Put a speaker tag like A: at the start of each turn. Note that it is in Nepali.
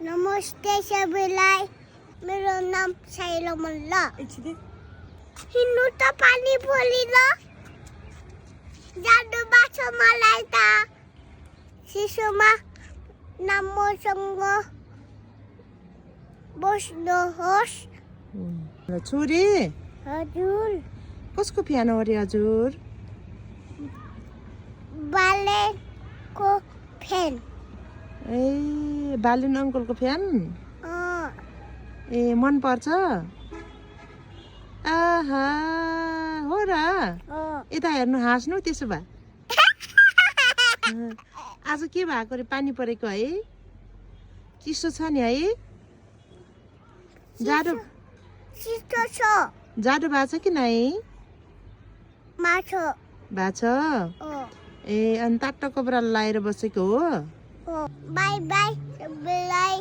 A: नमस्ते सबैलाई मेरो नाम साइलो मल्ल हिँड्नु त पानी बोलिन जाडो बाछ मलाई त शिशुमा नामसँग बस्नुहोस्
B: छोरी
A: हजुर
B: कसको फ्यान हो रे हजुर
A: बालेको फ्यान
B: ए बालिन अङ्कलको फ्यान ए मन पर्छ आहा हो र यता हेर्नु हाँस्नु त्यसो भए आज के भएको रे पानी परेको है चिसो छ नि है जाडो
A: चिसो छ
B: जाडो भएको छ कि नै
A: माछो
B: भएको छ ए अनि तातो कपडा लगाएर बसेको हो
A: बाई बाई सबैलाई